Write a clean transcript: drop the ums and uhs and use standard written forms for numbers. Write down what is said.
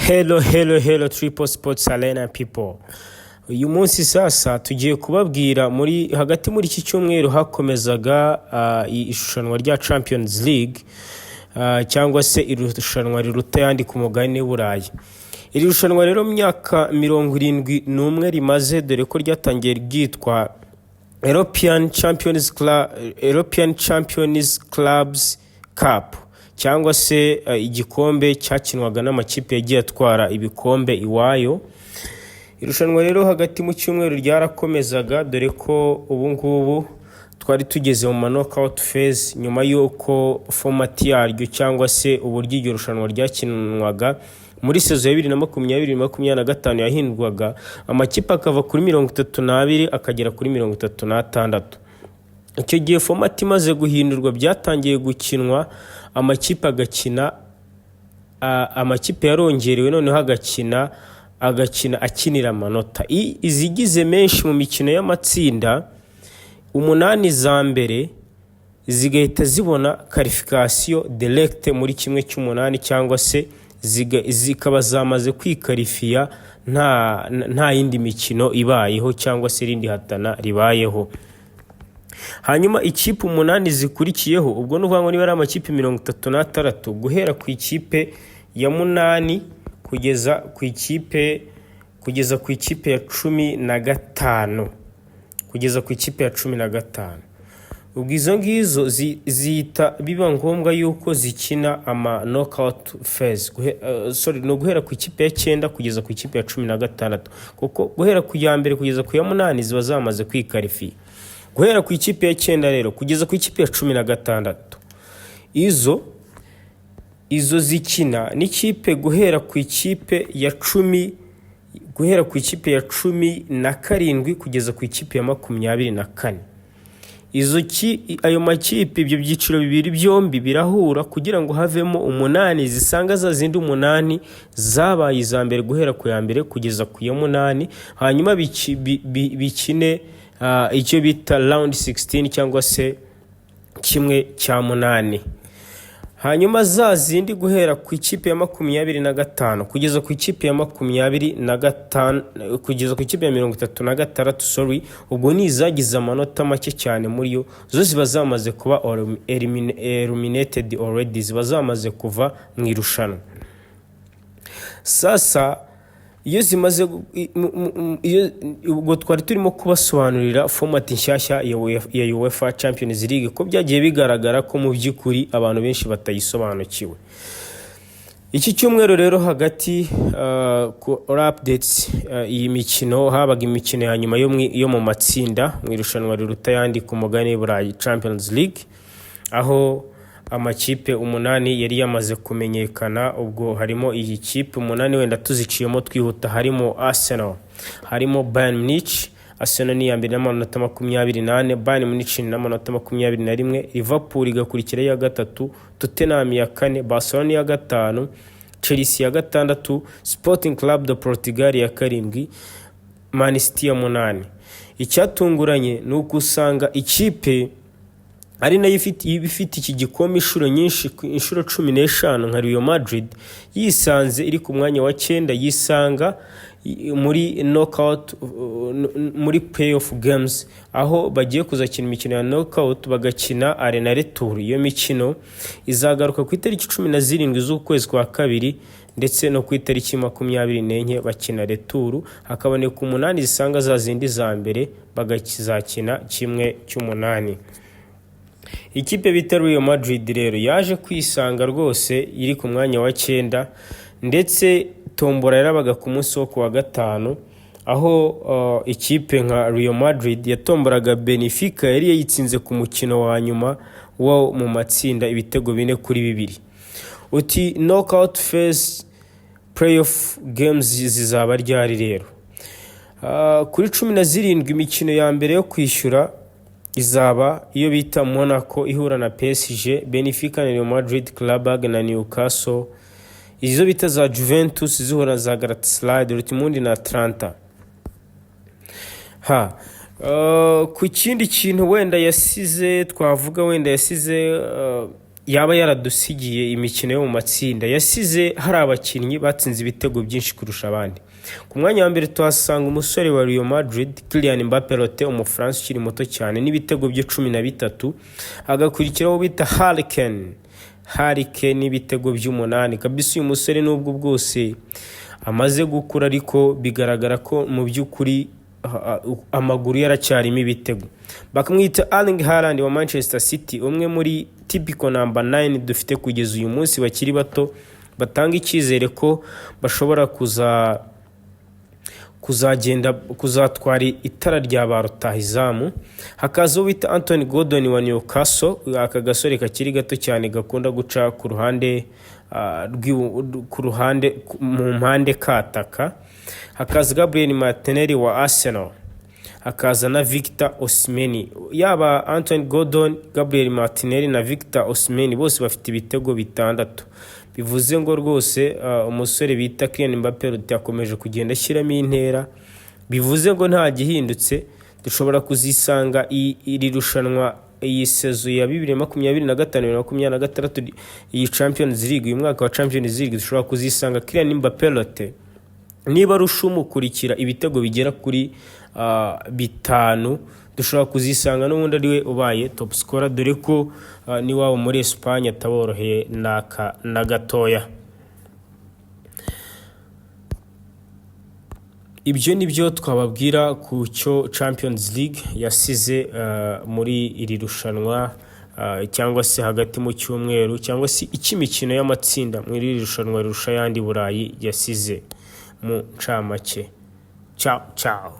Hello, hello, hello, Triple Sports Arena people. Uyu munsi sasa tugiye kubabwira muri hagati muri iki cyumweru hakomezaga irushanwa rya Champions League, cyangwa se irushanwa riruta ayandi ku mugabane w'Uburayi. Iri rushanwa rero mu myaka 71 rimaze, dore ko ryatangiye ryitwa European Champions Clubs Cup, cyangwa se igikombe cyakinwaga n'amakipe yagiye atwara ibikombe iwayo. Irushanwa rero hagati mu cyumweru ryarakomezaga, dore ko ubu ngubu twari tugeze mu ma knockout phase, nyuma y'uko format yaryo cyangwa se uburyo iryo rushanwa ryakinwaga muri saison ya 2024-25 yahindurwaga, amakipe akava kuri 32 akagera kuri 36. Icyo gihe format imaze guhindurwa, byatangiye gukinwa amakipe agakina, amakipe yarongerewe, noneho agakina akinira amanota. Izigize menshi mu mikino y'amatsinda umunani za mbere zigahita zibona qualification directe muri kimwe cy'umunani, cyangwa se zikaba zamaze kwikarifiya nta yindi mikino ibayeho cyangwa se irindi hatana ribayeho. Hanyuma ikipe umunani zikurikiyeho, ubwo ni ukuvuga ngo niba ari amakipe 36, guhera ku ikipe ya munani kugeza ku ikipe ya 15, kugeza ku ikipe ya 15, ubwo izo ngizo zihita biba ngombwa yuko zikina ama knockout phase. Sorry, ni uguhera ku ikipe ya cyenda kugeza ku ikipe ya 16, kuko guhera ku ya mbere kugeza ku ya munani ziba zamaze kwikarifiya. Guhera ku ikipe ya cyenda rero kugeza ku ikipe ya 16, izo zikina n'ikipe guhera ku ikipe ya cumi, guhera ku ikipe ya 17 kugeza ku ikipe ya 24. Izo ki ayo makipe, ibyo byiciro bibiri byombi birahura kugira ngo havemo umunani zisanga za zindi umunani zabaye iza mbere, guhera ku ya mbere kugeza ku ya munani, hanyuma bikine icyo bita round 16 cyangwa se kimwe cya munani. Hanyuma za zindi guhera ku ikipe ya 25 kugeza ku ikipe ya 25, kugeza ku ikipe ya 36, sorry, ubwo ni izagize amanota make cyane muri yo, zo ziba zamaze kuba eliminated already, ziba zamaze kuva mu irushanwa. Sasa iyo zimaze iyo ubwo twari turimo kubasobanurira format nshyashya ya UEFA Champions League, ko byagiye bigaragara ko mu by'ukuri abantu benshi batayisobanukiwe. Iki cyumweru rero hagati, kuri updates, iyi mikino habaga imikino ya nyuma yo mu matsinda mu irushanwa riruta ayandi ku mugabane w'Uburayi, Champions League, aho amakipe umunani yari yamaze kumenyekana. Ubwo harimo iyi kipe umunani, wenda tuziciyemo twihuta, harimo Arsenal, harimo Bayern Munich. Arsenal ni iya mbere n'amanota 24, Bayern Munich n'amanota 21, Liverpool igakurikira iya gatatu, Tottenham iya kane, Barcelona iya gatanu, Chelsea ya gatandatu, Sporting Club de Portugal ya karindwi, Man City ya munani. Icyatunguranye ni uko usanga ikipe ari nayo iba ifite iki gikombe inshuro nyinshi, inshuro 15, nka Real Madrid, yisanze iri ku mwanya wa cyenda, yisanga muri knockout, muri playoff games, aho bagiye kuzakina imikino ya knockout, bagakina aller na retour. Iyo mikino izagaruka ku itariki 17 z'ukwezi kwa kabiri ndetse no ku itariki 24 bakina retour, hakaboneka umunani zisanga za zindi za mbere, bagazakina kimwe cy'umunani. Ikipe bita Real Madrid rero yaje kwisanga rwose iri ku mwanya wa cyenda, ndetse tombora yarabaga ku munsi wo ku wa gatanu, aho ikipe nka Real Madrid yatomboraga Benfica yari yayitsinze ku mukino wa nyuma wo mu matsinda ibitego 4-2. Uti knockout phase playoff games zizaba ryari rero? Kuri 17 imikino ya mbere yo kwishyura izaba iyo bita Monaco ihura na PSG, Benfica na Real Madrid, Qarabag na Newcastle, izo bita za Juventus zihura za Galatasaray, Dortmund na Atalanta. Ha ku kindi kintu wenda yasize twavuga, wenda yasize yaba yaradusigiye, imikino yo mu matsinda yasize hari abakinnyi batsinze ibitego byinshi kurusha abandi. Ku mwanya wa mbere tuhasanga umusore wa Real Madrid, Kylian Mbappe Lottin, Umufaransa ukiri muto cyane, n'ibitego bye 13. Hagakurikiraho bita Harry Kane, Harry Kane n'ibitego by'umunani. Kabisa uyu musore, nubwo bwose amaze gukura, ariko bigaragara ko mu by'ukuri amaguru ye aracyarimo ibitego. Bakamwita Erling Haaland wa Manchester City, umwe muri typical number 9 dufite kugeza uyu munsi bakiri bato, batanga icyizere ko bashobora kuzagenda kuzatwara itara rya ba rutahizamu. Hakaza uwo bita Anthony Gordon wa Newcastle, aka gasore kakiri gato cyane gakunda guca ku ruhande ku ruhande mu mpande kataka. Hakaza Gabriel Martinelli wa Arsenal, hakaza na Victor Osimhen. Yaba Anthony Gordon, Gabriel Martinelli na Victor Osimhen, bose bafite ibitego bitandatu. Bivuze ngo rwose umusore bita Kylian Mbappe Lottin akomeje kugenda ashyiramo intera. Bivuze ngo nta gihindutse, dushobora kuzisanga iri rushanwa, iyi saison ya 2025 2026, iyi Champions League, uyu mwaka wa Champions League, dushobora kuzisanga Kylian Mbappe Lottin niba arusha umukurikira ibitego bigera kuri bitanu, dushobora kuzisanga n'ubundi ari we ubaye top scorer, dore ko n'iwabo muri Espagne ataboroheye n'aka na gatoya. Ibyo ni byo twababwira ku cyo Champions League yasize muri iri rushanwa, cyangwa se hagati mu cyumweru, cyangwa se icyo imikino y'amatsinda muri iri rushanwa rirusha ayandi Burayi yasize mu ncamake. Ciao ciao.